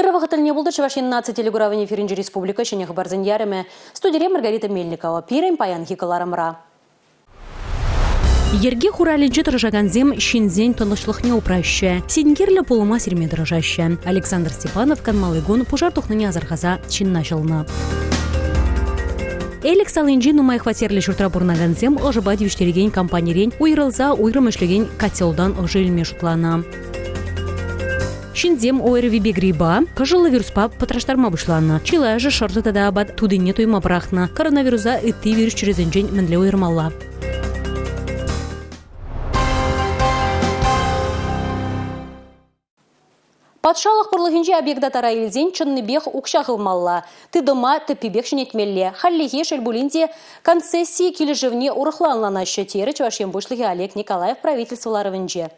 Ырӑ вӑхӑт тӗлне пултӑр Чӑваш Ен наци телекуравӗн эфирӗнчи республика ҫӗнӗ хыпарсен ярӑмӗ. Студире Маргарита Мельникова. Пирӗн паянхи кӑларӑмра. Йӗрке хуралӗнче тӑрӑшакансем ҫынсен тӑнӑҫлӑхне упраҫҫӗ, синкерлӗ пулӑма сирме тӑрӑшаҫҫӗ. Александр Степанов канмалли кун пушар тухнине асӑрхаса ҫынна ҫӑлнӑ. Элӗк салинчи нумай хваттерлӗ ҫуртра пурӑнакансем ӑшӑпа тивӗҫтерекен компанирен уйрӑлса уйрӑм ӗҫлекен котелтан ӑшӑ илме шутланӑ. Ҫынсем ОРВИпе грипа, кӑшӑллӑ вируспа пӑтраштарма пуҫланӑ. Чылайӑшӗ шӑршӑ тата апат тутине туйма пӑрахнӑ. Коронавируса ытти вирус чирӗсенчен мӗнле уйӑрмалла? Патшалӑх пурлӑхӗнчи объекта тара илсен чӑннипех укҫа хывмалла. Тытӑма тӗппипех ҫӗнетмелле. Хальлӗхе, шел пулин те, концесси килӗшӗвне урӑхла ӑнланаҫҫӗ, терӗ Чӑваш Ен Пуҫлӑхӗ Олег Николаев правительство ларӑвӗнче.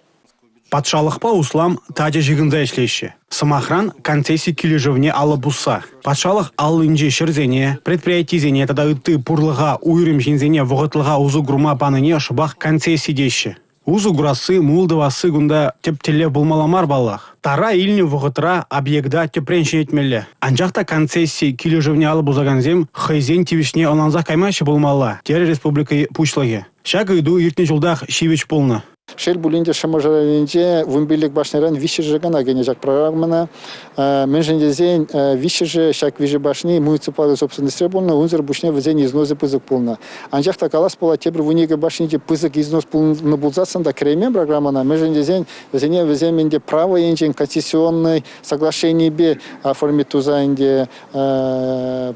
Патшалӑхпа услам тачӑ ҫыхӑнса ӗҫлеҫҫӗ. Сӑмахран, концесси килӗшӗвне алӑ пусса. Патшалӑх аллинчи ҫӗрсене, предприятисене тата ытти пурлӑха уйрӑм ҫынсене вӑхӑтлӑха усӑ курма панине шӑпах концесси теҫҫӗ. Усӑ курасси, мул тӑвасси кунта тӗп тӗллев пулмалла мар паллах. Тара илнӗ вӑхӑтра объекта тӗпрен ҫӗнетмелле. Анчах та концесси килӗшӗвне алӑ пусакансем хӑйсен тивӗҫне ӑнлансах каймаҫҫӗ пулмалла, терӗ республика Пуҫлӑхӗ. Ҫак ыйту иртнӗ ҫултах ҫивӗч пулнӑ. Шел пулин те, Шӑмӑршӑ районӗнче 15 башньӑран виҫҫӗшӗ кӑна кӗнӗ ҫак программӑна. Мӗншӗн тесен виҫҫӗшӗ ҫак виҫӗ башни муниципаллӑ собственностьре пулнӑ, унсӑр пуҫне вӗсен износӗ пысӑк пулнӑ. Анчах та калас пулать, тепӗр 12 башнинче пысӑк износ пулнӑ пулсассӑн та кӗреймен программӑна, мӗншӗн тесен вӗсене вӗсем ӗнтӗ право енчен конституционнӑй соглашенипе оформить туса ӗнтӗ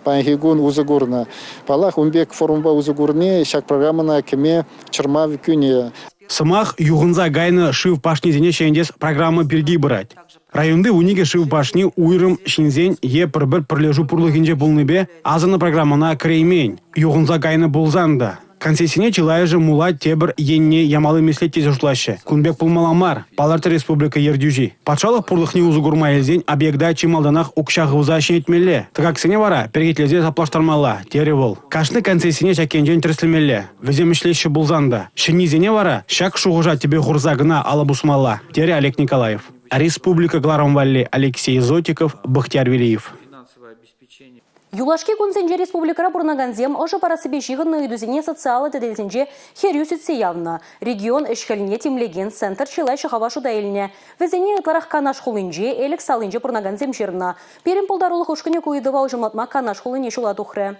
паянхи кун усӑ курнӑ. Паллах, ун пек формӑпа усӑ курни ҫак программӑна кӗме чӑрмав кӳнӗ. Сӑмах юхӑнса кайнӑ шыв пашнисене ҫӗнетес программа пирки пырать. Районти 12 шыв пашни уйрӑм ҫынсен е пӗр-пӗр пӗрлешӳ пурлӑхӗнче пулнипе асӑннӑ программӑна кӗреймен. Юхӑнса кайнӑ пулсан та. Концессине чылайӑшӗ мула тепӗр енне ямалли меслет тесе шутлаҫҫӗ. Кун пек пулмалла мар, палӑртрӗ республика ертӳҫи. Патшалӑх пурлӑхне усӑ курма илсен объекта чи малтанах укҫа хывса ҫӗнетмелле, тӑкаксене вара перекетлесе саплаштармалла, терӗ вӑл. Кашни концессине ҫак енчен тӗрӗслемелле. Вӗсем ӗҫлеҫҫӗ пулсан та, ҫӗннисене вара ҫак шухӑша тӗпе хурса кӑна алӑ пусмалла, терӗ Олег Николаев. Республика кӑларӑм валли Алексей Зотиков, Бахтияр Велиев. Юлашки кунсенче республикӑра пурӑнакансем ӑшӑ парассипе ҫыхӑннӑ ыйтусене социаллӑ тетелсенче хӗрӳ сӳтсе явнӑ. Регион ӗҫ-хӗлне тимлекен центр чылай ҫӑхава шута илнӗ. Вӗсене ытларах Канаш хулинче, Элӗк салинче пурӑнакансем ҫырнӑ. Пирӗн пултарулӑх ушкӑнӗ ку ыйтӑва уҫӑмлатма Канаш хулине ҫула тухрӗ.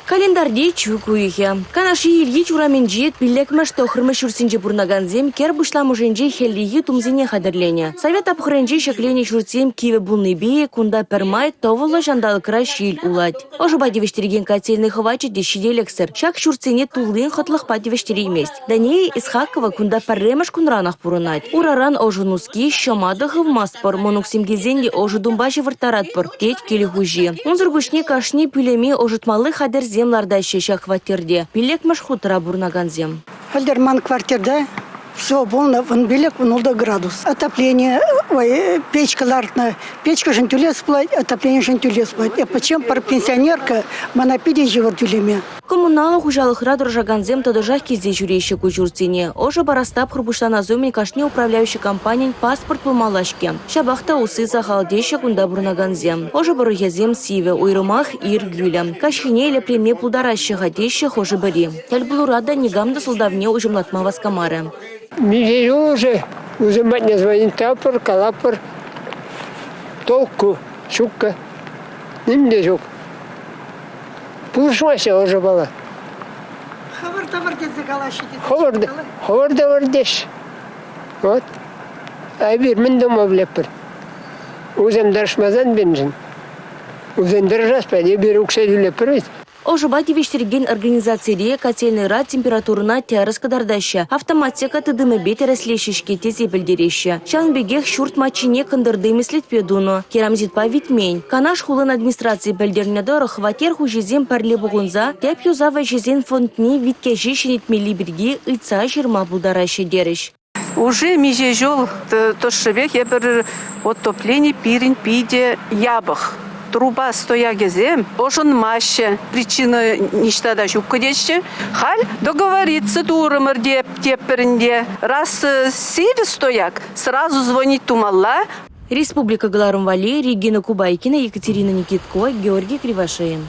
Календарьте чӳк уйӑхӗ. Канашри Ильич урамӗнчи пиллӗкмӗш тӑххӑрмӗш ҫуртсенче пурӑнакансем кӗр пуҫламӑшӗнче хӗллехи тумсене хатӗрленӗ. Совет тапхӑрӗнче ҫӗкленӗ ҫуртсем кивӗ пулнипе кунта пӗрмай тӑвӑллӑ ҫанталӑкра ҫил улать. Ӑшӑпа тивӗҫтерекен котельнӑй хӑвачӗ те ҫителӗксӗр. Ҫак ҫуртсене туллин хӑтлӑхпа тивӗҫтереймест. Дания Исхакова кунта пӗрремӗш кунранах пурӑнать. Ураран ӑшӑ нуски, ҫӑматӑ хывмастпӑр, мӑнуксем килсен те ӑшӑ тумпа ҫывӑрттаратпӑр, тет кил хуҫи. Унсӑр пуҫне кашни пӳлӗме ӑшӑтмалли хатӗрсем лартаҫҫӗ ҫак хваттерте пиллӗкмӗш хутра пурӑнакансем. Пӗлтӗр ман квартирта все пулнӑ, 15-16 градус. Отопление, ой, печка лартнӑ. Печкӑшӑн тӳлес пулать, отопленишӗн тӳлес пулать. Эп пӗччен пӗр пенсионерка, мана питӗ йывӑр тӳлеме. Коммуналлӑ хуҫалӑхра тӑрӑшакансем тӑтӑшах килсе ҫӳреҫҫӗ ку ҫуртсене. Ӑшӑ парас тапхӑр пуҫланас умӗн кашни управляющи компанин паспорт пулмалла-ҫке. Ҫапах та усси сахал теҫҫӗ кунта пурӑнакансем. Ӑшӑ пӑрӑхӗсем сивӗ, уйрӑмах ир кӳлӗ. Каҫхине лӗпленме пултараҫҫӗ-ха теҫҫӗ хӑшӗ-пӗри. Тӗлпулура та никам та сӑлтавне уҫӑмлатма васкамарӗ. Миҫе ҫул уже вӗсем патне звонить тӑватпӑр, калатпӑр. Толку ҫуккӑ, ним те ҫук. Пулӑшмаҫҫӗ ӑшӑпала. Хӑвӑр тӑвӑр тесе калаҫҫӗ тесе. Хӑвӑр, хӑвӑр тӑвӑр теҫ. Вот. А эпир мӗн тума пӗлетпӗр? Усем тӑрӑшмасан пирӗншӗн. Усем тӑрӑшас пулать, эпир укҫа тӳлетпӗр вӗт. Ӑшӑпа тивӗҫтерекен организацире котельнӑйра температурӑна тӗрӗс кӑтартаҫҫӗ, автоматика тытӑмӗпе тӗрӗслеҫҫӗ-ҫке тесе пӗлтереҫҫӗ. Ҫавӑн пекех ҫурт маччине кӑнтӑрти меслетпе тунӑ, керамзитпа витмен. Канаш хулин администрацийӗ пӗлтернӗ тӑрӑх, хваттер хуҫисем пӗрле пухӑнса тӗп юсав ӗҫӗсен фондне виткӗҫе ҫӗнетмелли пирки ыйтса ҫырма пултараҫҫӗ терӗҫ. Уже миҫе ҫул тӑршшӗпех эпир отоплени пирӗн питӗ япӑх. Труба стоякӗсем ӑшӑнмаҫҫӗ, причина ниҫта та ҫуккӑ теҫҫӗ. Халь договориться турӑмӑр теппӗрӗнте. Раз сивӗ стояк, сразу звонить тумалла. Республика кӑларӑм валли Регина Кубайкина, Екатерина Никиткова, Георгий Кривошеин.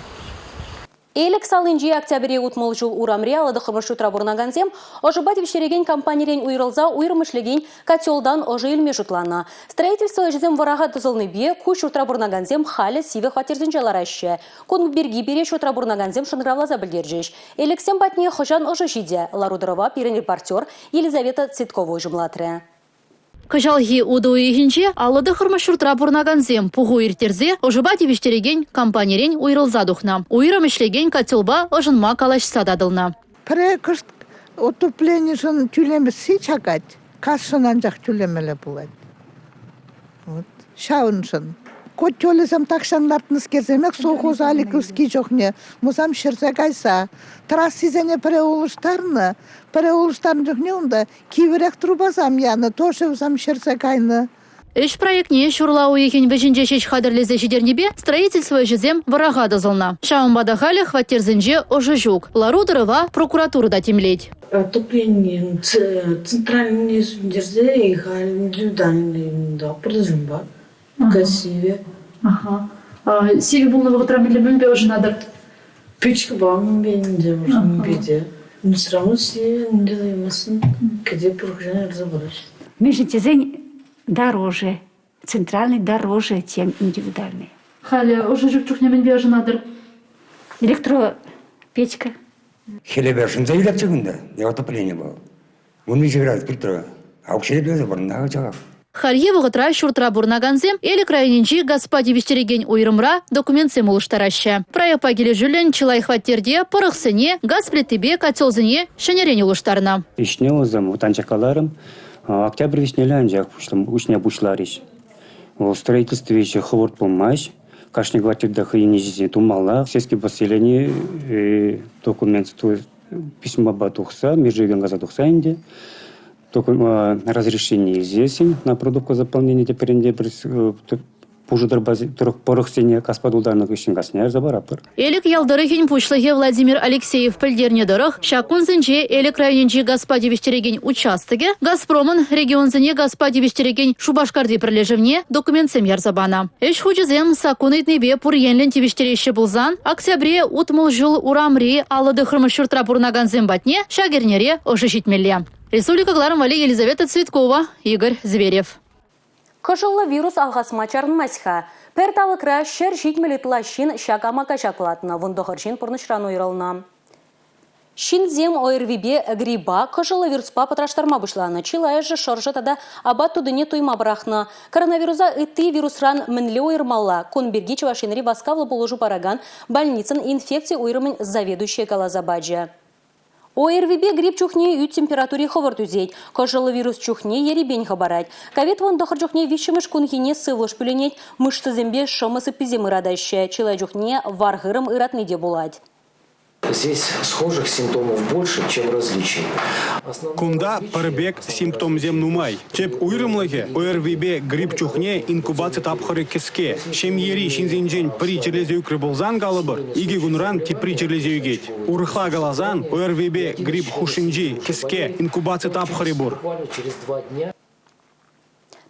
Элӗк салинчи Октябрьри 60 ҫул урамри 59 ҫуртра пурӑнакансем ӑшӑпа тивӗҫтерекен компанирен уйрӑлса уйрӑм ӗҫлекен котелтан ӑшӑ илме шутланӑ. Строительство ӗҫӗсем вӑраха тӑсӑлнипе ку ҫуртра пурӑнакансем халӗ сивӗ хваттерсенче лараҫҫӗ. Кун пирки пире ҫуртра пурӑнакансем шӑнкӑравласа пӗлтерчӗҫ. Элӗксем патне хӑҫан ӑшӑ ҫитӗ? Лару-тӑрӑва пирӗн репортер Елизавета Цветкова уҫӑмлатрӗ. Кӑҫалхи утӑ уйӑхӗнче 59 ҫуртра пурӑнакансем пуху ирттерсе ӑшӑпа тивӗҫтерекен компанирен уйрӑлса тухнӑ. Уйрӑм ӗҫлекен котелпа ӑшӑнма калаҫса татӑлнӑ. Пӗрре кӑшт отопленишӗн тӳлемесси чакать, касшӑн анчах тӳлемелле пулать. Вот. Ҫавӑншӑн. Котелӗсем тахҫан лартнӑскерсемех совхоз Аликовски чухне мусам ҫӗрсе кайса трассисене пӗрре улӑштарнӑ, пӗрре улӑштарнӑ чухне унта Кивӗрех трубасам янӑ, тошевсам ҫӗрсе кайнӑ. Ӗҫ проектне ҫурла уйӑхӗн вӗҫӗнче ҫеҫ хатӗрлесе ҫитернипе строительство ӗҫӗсем вӑраха тӑсӑлнӑ. Ҫавӑнпа та халӗ хваттерсенче ӑшӑ ҫук. Лару-тӑрӑва прокуратура та тимлет. Отопление центральный сӳнтерсе халь индивидуальный пӑртӑҫумпа Сивӗ. Аха. Сивӗ пулнӑ вӑхӑтра мӗнле мӗнпе ӑшӑнатӑр? Печкӑпа мӗнпе ӗнтӗ, мӗнпе те. Все равно сивӗ ӗнтӗ туймастӑн. Кӗтеп пур хыҫҫӑн ярса параҫ. Мӗншӗн тесен дороже, центральный дороже, чем индивидуальный. Халӗ ӑшӑ ҫук чухне мӗнпе ӑшӑнатӑр? Электропечка. Хӗлӗпе шӑнса илетчӗ кунта, отопление вӑл. 13 градус пӳртре. А укҫа тӳлесе пурӑннӑ чӑваш. Хальхи вӑхӑтра ҫуртра пурӑнакансем Элӗк районӗнчи газпа тивӗҫтерекен уйрӑмра документсем улӑштараҫҫӗ. Проектпа килӗшӳллӗн чылай хваттерте пӑрӑхсене, газ плитипе котелсене ҫӗнӗрен улӑштарнӑ. Ӗҫне усӑм анчах каларӑм, октябрь вӗҫнелле анчах ӗҫне пуҫларӗҫ. Вӑл строительство ӗҫӗ хӑвӑрт пулмасть. Кашни хваттерте хӑйӗн ӗҫӗсене тумалла. Сельский поселени документ письмапа тухса, межрегион каса тухса ӗнтӗ, разрешение илсессӗн на продукт заполнение теприн те пушӑ тӑрӑх пӑрӑхсене каспа тултарнӑ хыҫҫӑн касне ярса паратпӑр. Элӗк ял тӑрӑхӗн пуҫлӑхӗ Владимир Алексеев пӗлтернӗ тӑрӑх, ҫак кунсенче Элӗк районӗнчи газпа тивӗҫтерекен участокӗ «Газпромӑн» регионсене газпа тивӗҫтерекен Шупашкарти пӗрлешӗвне документсем ярса панӑ. Ӗҫ хучӗсем саккун ыйтнипе пур енлӗн тивӗҫтереҫҫӗ пулсан, октябре 60 ҫул урамри 59-мӗш ҫуртра пурӑнакансем патне ҫак эрнере ӑшӑ ҫитмелле. Республика кӑларӑм валли Елизавета Цветкова, Игорь Зверев. Кӑшӑллӑ вирус алхасма чарӑнмасть-ха. Пӗр талӑкра 170 ытла ҫын ҫак амака ҫаклатнӑ, 19 ҫын пурнӑҫран уйрӑлнӑ. Ҫынсем ОРВИпе грипа кӑшӑллӑ вируспа пӑтраштарма пуҫланӑ. Чылайӑшӗ шӑршӑ тата апат тутине туйма пӑрахнӑ. Коронавируса ытти вирусран мӗнле уйӑрмалла? Кун пирки Чӑваш Енри васкавлӑ пулӑшу паракан больницӑн инфекци уйрӑмӗн заведующийӗ каласа пачӗ. ОРВИпе грипп чухне ӳт температури хӑвӑрт ӳсет. Кӑшӑллӑ вирус чухне ерипен хӑпарать. Ковид-19 чухне виҫҫӗмӗш кунхине сывлӑш пӳлӗнет, мышцӑсемпе шӑмӑ сыпписем ыратаҫҫӗ. Чылай чухне вар-хырӑм ыратни те пулать. Здесь схожих симптомов больше, чем различий. Кунта пӗр пек симптомсем нумай. Тӗп уйрӑмлӑхӗ – ОРВИпе грипп чухне инкубаци тапхӑрӗ кӗске. Ҫемьери ҫынсенчен пӗри чирлесе ӳкрӗ пулсан, калӑпӑр, икӗ кунран тепри чирлесе ӳкет. Урӑхла каласан, ОРВИпе грипп хушшинчи кӗске инкубаци тапхӑрӗ пур.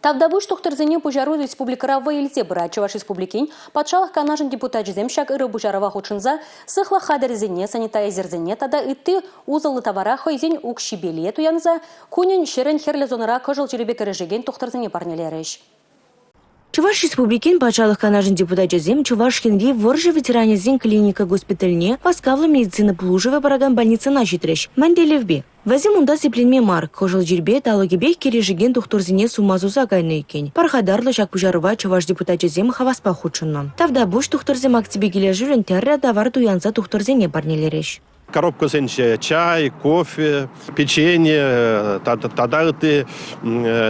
Тавтапуҫ тухтӑрсене пуҫару республикӑра вӑй илсе пырать. Чӑваш Республикин Патшалӑх Канашӗн депутачӗсем ҫак ырӑ пуҫарӑва хутшӑнса сыхлӑх хатӗрӗсене, санитайзерсене тата ытти усӑллӑ тавара хӑйсен укҫипеле туянса кунӗн-ҫӗрӗн хӗрлӗ зонӑра кӑшӑл чирӗпе кӗрешекен тухтӑрсене парнелерӗҫ. Чӑваш Республикин Патшалӑх Канашӗн депутачӗсем Чӑваш Енри вӑрҫӑ ветеранӗсен клиника госпитальне васкавлӑ медицина пулӑшӑвӗ паракан больницӑна ҫитрӗҫ. Мӗн тӗллевпе? Вӗсем унта сипленме мар, кӑшӑл чирпе талӑкӗпех килӗшекен тухтӑрсене сума суса кайнӑ иккен. Пархатарлӑ ҫак пуҫарӑва чӑваш депутачӗсем хаваспах хутшӑннӑ. Тавтапуҫ тухтӑрсем акципе килӗшӳллӗн тӗрлӗ тавар туянса тухтӑрсене парнелерӗҫ. Коробкӑсенче чай, кофе, печенье тата ытти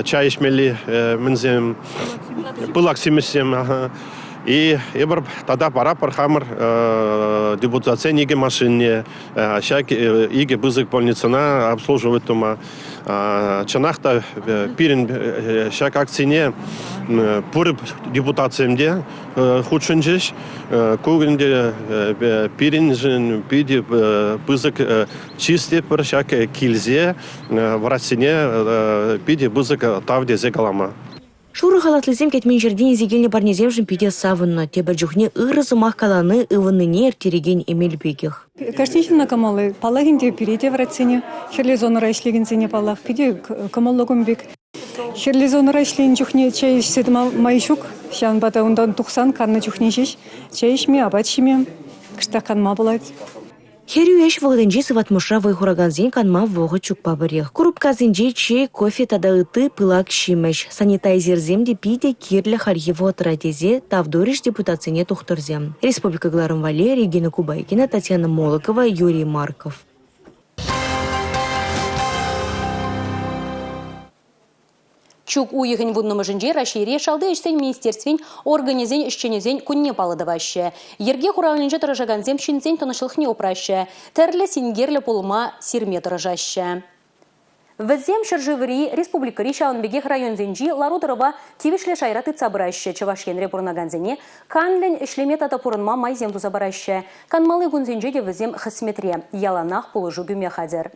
чай ӗҫмелли мӗнсем, пылак симӗҫсем. И эпир тата параппӑр хамӑр депутатсен икӗ машине ҫак икӗ пысӑк больницӑна обслуживать тума. Чӑнах та пирӗн ҫак акцине пур депутатсем те хутшӑнчӗҫ. Ку ӗнтӗ пирӗншӗн питӗ пысӑк чыс тетпӗр ҫак килсе врачсене питӗ пысӑк тав тесе калама. Шурӑ халатлисем кӗтмен ҫӗртен илсе килнӗ парнесемшӗн питӗ савӑннӑ. Тепӗр чухне ырӑ сӑмах калани ывӑннине ирттерекен эмел пекех. Кашни ҫынна кӑмӑллӑ. Паллах ӗнтӗ, пире те врачсене, хӗрлӗ зонӑра ӗҫлекенсене, паллах, питӗ кӑмӑллӑ кун пек. Хӗрлӗ зонӑра ӗҫленӗ чухне чей ӗҫсе тӑма май ҫук. Ҫавӑнпа та унтан тухсан каннӑ чухне ҫеҫ чей ӗҫме, апат ҫиме, кӑштах канма пулать. Хӗрӳ ӗҫ вӑхӑтӗнче сыватмӑшра вӑй хуракансен канма вӑхӑт ҫукпа пӗрех. Курупкасенче чей, кофе тата ытти пылак ҫимӗҫ. Санитайзерсем те питӗ кирлӗ хальхи вӑхӑтра тесе тав турӗҫ депутатсене тухтӑрсем. Республика кӑларӑм валли Регина Кубайкина, Татьяна Молокова, Юрий Марков. Чӳк уйӑхӗн вуннӑмӗшӗнче Раҫҫейре Шалти ӗҫсен министерствин органӗсен ӗҫченӗсен кунне паллӑ тӑваҫҫӗ. Йӗрке хуралӗнче тӑрӑшакансем ҫынсен тӑнӑҫлӑхне упраҫҫӗ, тӗрлӗ синкерлӗ пулӑма сирме тӑрӑшаҫҫӗ. Вӗсем ҫӗршыври, республикӑри, ҫавӑн пекех районсенчи лару-тӑрӑва тивӗҫлӗ шайра тытса пыраҫҫӗ, Чӑваш Енре пурӑнакансене канлӗн ӗҫлеме тата пурӑнма майсем туса параҫҫӗ. Канмалли кунсенче те вӗсем хӗсметре, яланах пулӑшу кӳме хатӗр.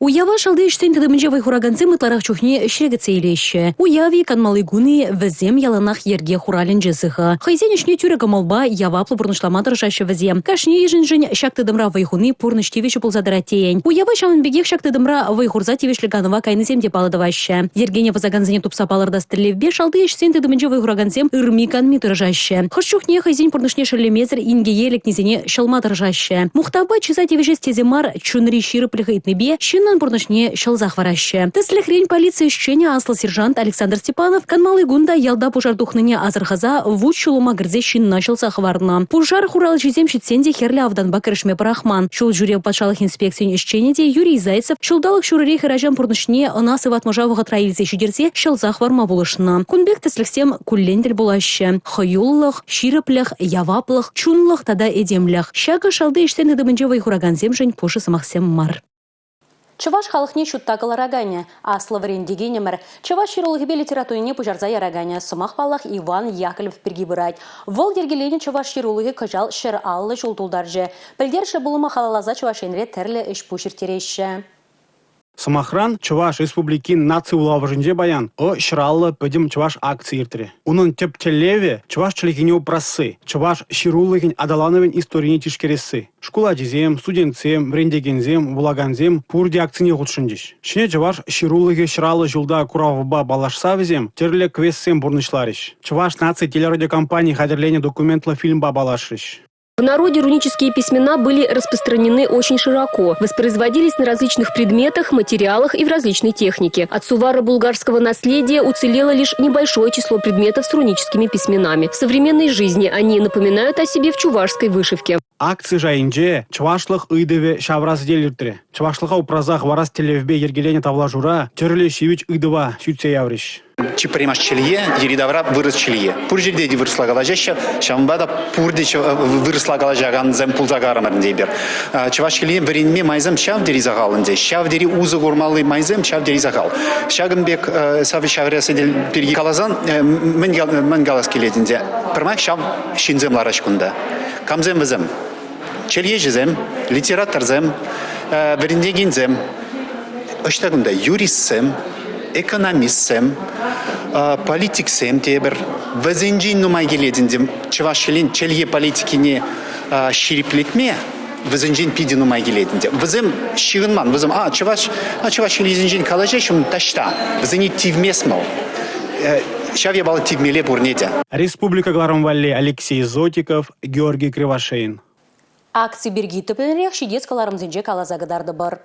Уява шалти ӗҫсен тытӑмӗнче вӑй хуракансем ытларах чухне ӗҫре кӗтсе илеҫҫӗ. Уяв-и, канмалли кун-и, вӗсем яланах йӗрке хуралӗнче сыхӑ. Хӑйсен ӗҫне тӳрӗ кӑмӑлпа, яваплӑ пурнӑҫлама тӑрӑшаҫҫӗ вӗсем. Кашнийӗшӗншӗн ҫак тытӑмра вӑй хуни пурнӑҫ тивӗҫӗ пулса тӑрать тейӗн. Уява ҫавӑн пекех ҫак тытӑмра вӑй хурса тивӗҫлӗ канӑва кайнисем те паллӑ тӑваҫҫӗ. Йӗркене пӑсакансене тупса палӑртас тӗллевпе шалти ӗҫсен тытӑмӗнче вӑй хуракансем ырми-канми тӑрӑшаҫҫӗ. Хӑш чухне хӑйсен пурнӑҫне шеллемесӗр инкеке лекнисене ҫӑлма тӑрӑшаҫҫӗ. Мухтавпа чыса тивӗҫес тесе мар, чунри ҫирӗплӗх ыйтнипе ҫыннӑн пурнӑҫне ҫӑлса хӑвараҫҫӗ. Тӗслӗхрен, полици ӗҫченӗ аслӑ сержант Александр Степанов канмалли кун та ялта пушар тухнине асӑрхаса вут-ҫулӑма кӗрсе ҫынна ҫӑлса хӑварнӑ. Пушар хуралҫисем ҫитсен те хӗрлӗ автанпа кӗрешме пӑрахман. Ҫул ҫӳрев патшалӑх инспекцийӗн ӗҫченӗ те Юрий Зайцев ҫулталӑк ҫурӑри хӗрачан пурнӑҫне ӑна сыватмӑша вӑхӑтра илсе ҫитерсе ҫӑлса хӑварма пулӑшнӑ. Кун пек тӗслӗхсем куллен тӗл пулаҫҫӗ. Хӑюллӑх, ҫирӗплӗх, яваплӑх, чунлӑх тата этемлӗх. Ҫакӑ шалти ӗҫсен тытӑмӗнче вӑй хуракансемшӗн пушӑ сӑмахсем мар. Чӑваш халӑхне ҫутта кӑлараканӗ, аслӑ вӗрентекенӗмӗр, чӑваш ҫырулӑхӗпе литературине пуҫарса яраканӗ, сӑмах паллах Иван Яковлев пирки пырать. Вӑл йӗркеленӗ чӑваш ҫырулӑхӗ кӑҫал 150 ҫул тултарчӗ. Пӗлтерӗшлӗ пулӑма халалласа Чӑваш Енре тӗрлӗ ӗҫ-пуҫ ирттереҫҫӗ. Сӑмахран, Чӑваш Республикин наци вулавӑшӗнче паян «Ӑ ҫӑраллӑ пӗтӗм чӑваш» акци иртрӗ. Унӑн тӗп тӗллевӗ – чӑваш чӗлхине упрасси, чӑваш ҫырулӑхӗн аталанӑвӗн историне тишкересси. Шкул ачисем, студентсем, вӗрентекенсем, вулакансем пурте акцине хутшӑнчӗҫ. Ҫӗнӗ чӑваш ҫырулӑхӗ ҫӑраллӑ ҫулта куравпа паллашса вӗсем тӗрлӗ квестсем пурнӑҫларӗҫ. Чӑваш наци телерадиокомпани хатӗрленӗ документлӑ фильмпа паллашрӗҫ. В народе рунические письмена были распространены очень широко, воспроизводились на различных предметах, материалах и в различной технике. От сувара-булгарского наследия уцелело лишь небольшое число предметов с руническими письменами. В современной жизни они напоминают о себе в чувашской вышивке. Акци шайӗнче чӑвашлӑх ыйтӑвӗ ҫавра сӗтел иртрӗ. Чӑвашлӑха упраса хӑварас тӗллевпе йӗркеленӗ тавлашура тӗрлӗ ҫивӗч ыйтӑва сӳтсе яврӗҫ. Чи пӗрремӗш чӗлхе йӗри-тавра вырӑс чӗлхи. Пур ҫӗрте те вырӑсла калаҫаҫҫӗ, ҫавӑнпа та пурте вырӑсла калаҫакансем пулса карӑмӑр ӗнтӗ эпир. Чӑваш чӗлхи вӗренме майсем ҫав тери сахал ӗнтӗ, ҫав тери усӑ курмалли майсем ҫав тери сахал. Ҫакӑн пек ҫавра сӗтел пирки каласан, мӗн калас килет ӗнтӗ? Пӗрмаях ҫав ҫынсем лараҫ кунта. Камсем вӗсем? Чӗлхеҫӗсем, литераторсем, вӗрентекенсем. Ӑҫта кунта юристсем, экономистсем, политиксем тепӗр. Вӗсенчен нумай килет ӗнтӗ чӑваш чӗлхин чӗлхе политикине ҫирӗплетме вӗсенчен питӗ нумай килет ӗнтӗ. Вӗсем ҫыхӑнман, вӗсем а чӑваш, а чӑваш чӗлхисенчен калаҫаҫҫӗ таҫта. Вӗсене тивмест мал. Ҫав япала тивмелле пурне те. Республика кӑларӑм валли Алексей Зотиков, Георгий Кривошеин. Акци пирки тӗплӗнрех ҫитес кӑларӑмсенче каласа кӑтартӑпӑр.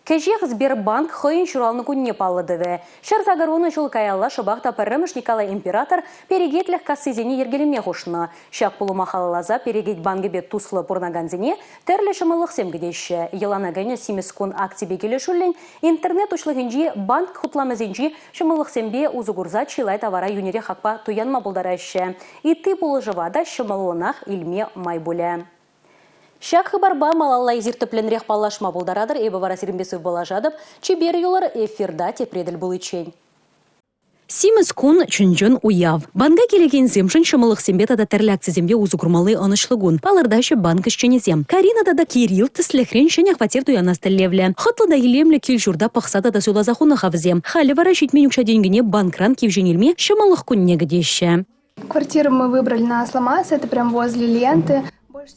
Кӗҫех Сбербанк хӑйӗн ҫуралнӑ кунне паллӑ тӑвӗ. 180 ҫул каялла шӑпах та пӗрремӗш Николай император перекетлӗх кассисене йӗркелеме хушнӑ. Ҫак пулӑма халалласа перекет банкӗпе туслӑ пурӑнакансене тӗрлӗ ҫӑмӑллӑхсем кӗтеҫҫӗ. Йӑлана кӗнӗ Симӗс кун акципе килӗшӳллӗн интернет уҫлӑхӗнчи банк хутламӗсенчи ҫӑмӑллӑхсемпе усӑ курса чылай тавара йӳнӗрех хакпа туянма пултараҫҫӗ. Ытти пулӑшӑва та ҫӑмӑллӑнах илме май пулӗ. Ҫак хыпарпа малалла эсир тӗплӗнрех паллашма пултаратӑр. Эпӗ вара сирӗнпе сывпуллашатӑп. Чипер юлӑр, эфирта тепре тӗл пуличчен. Симӗс кун чӑн-чӑн уяв. Банка килекенсемшӗн ҫӑмӑллӑхсемпе тата тӗрлӗ акцисемпе усӑ курмалли ӑнӑҫлӑ кун, палӑртаҫҫӗ банк ӗҫченӗсем. Карина тата Кирилл тӗслӗхрен ҫӗнӗ хваттер туянас тӗллевлӗ. Хӑтлӑ та илемлӗ кил-ҫурта пӑхса тата суйласа хунӑ-ха вӗсем. Халӗ вара ҫитмен укҫа-тенкӗне банкран кивҫен илме ҫӑмӑллӑх кунне кӗтеҫҫӗ. Квартиру мы выбрали на Асламас, это прям возле ленты.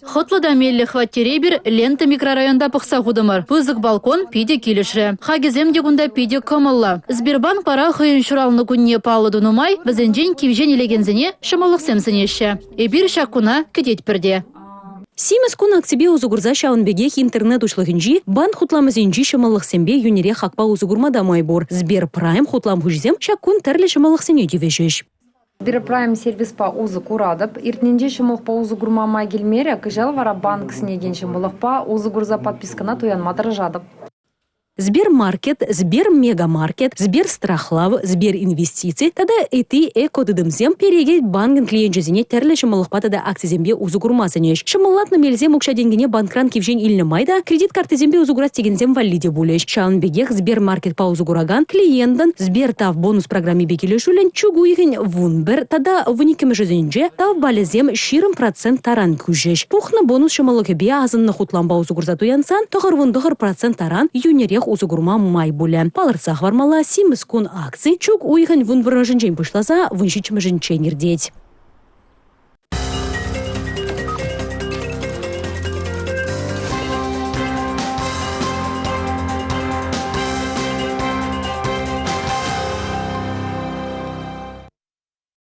Хӑтлӑ та меллӗ хваттере эпир Лента микрорайонта пӑхса хутӑмӑр. Пысӑк балкон питӗ килӗшрӗ. Хакӗсем те кунта питӗ кӑмӑллӑ. Сбербанк вара хӑйӗн ҫуралнӑ кунне паллӑ тунӑ май вӗсенчен кивҫен илекенсене ҫӑмӑллӑхсем сӗнеҫҫӗ. Эпир ҫак куна кӗтетпӗр те. Симӗс кун акципе усӑ курса ҫавӑн пекех интернет уҫлӑхӗнчи банк хутламӗсенчи ҫӑмӑллӑхсемпе йӳнӗрех хакпа усӑ курма та май пур. Сберпрайм хутлам хуҫисем ҫак кун тӗрлӗ ҫӑмӑллӑхсене тивӗҫӗҫ. Сберпрайм сервиспа усӑ куратӑп. Иртнинче ҫӑмӑллӑхпа усӑ курма май килмерӗ, кӑҫал вара банк сӗнекен ҫӑмӑллӑхпа усӑ курса подпискӑна туянма тӑрӑшатӑп. Сбермаркет, Сбермегамаркет, Сберстрахлав, Сберинвестици тата ытти экотытӑмсем Перекет банкӗн клиенчӗсене тӗрлӗ ҫӑмӑллӑхпа тата акцисемпе усӑ курма сӗнӗҫ. Ҫӑмӑллатнӑ мелсем укҫа-тенкӗне банкран кивҫен илнӗ май та кредит карттисемпе усӑ курас текенсем валли те пулӗҫ. Ҫавӑн пекех Сбермаркетпа усӑ куракан клиентӑн Сбертав бонус программипе килӗшӳллӗн чӳк уйӑхӗн 11 тата 12-мӗшӗсенче тав балӗсем 20 процент таран кӳчӗҫ. Пухнӑ бонус ҫӑмӑллӑхӗпе асӑннӑ хутлампа усӑ курса туянсан 99 процент таран йӳнӗрех усӑ курма май пулӗ. Палӑртса хӑвармалла, «Симӗс кун» акци чӳк уйӑхӗн 11-мӗшӗнчен пуҫласа 17-мӗшӗнччен иртет.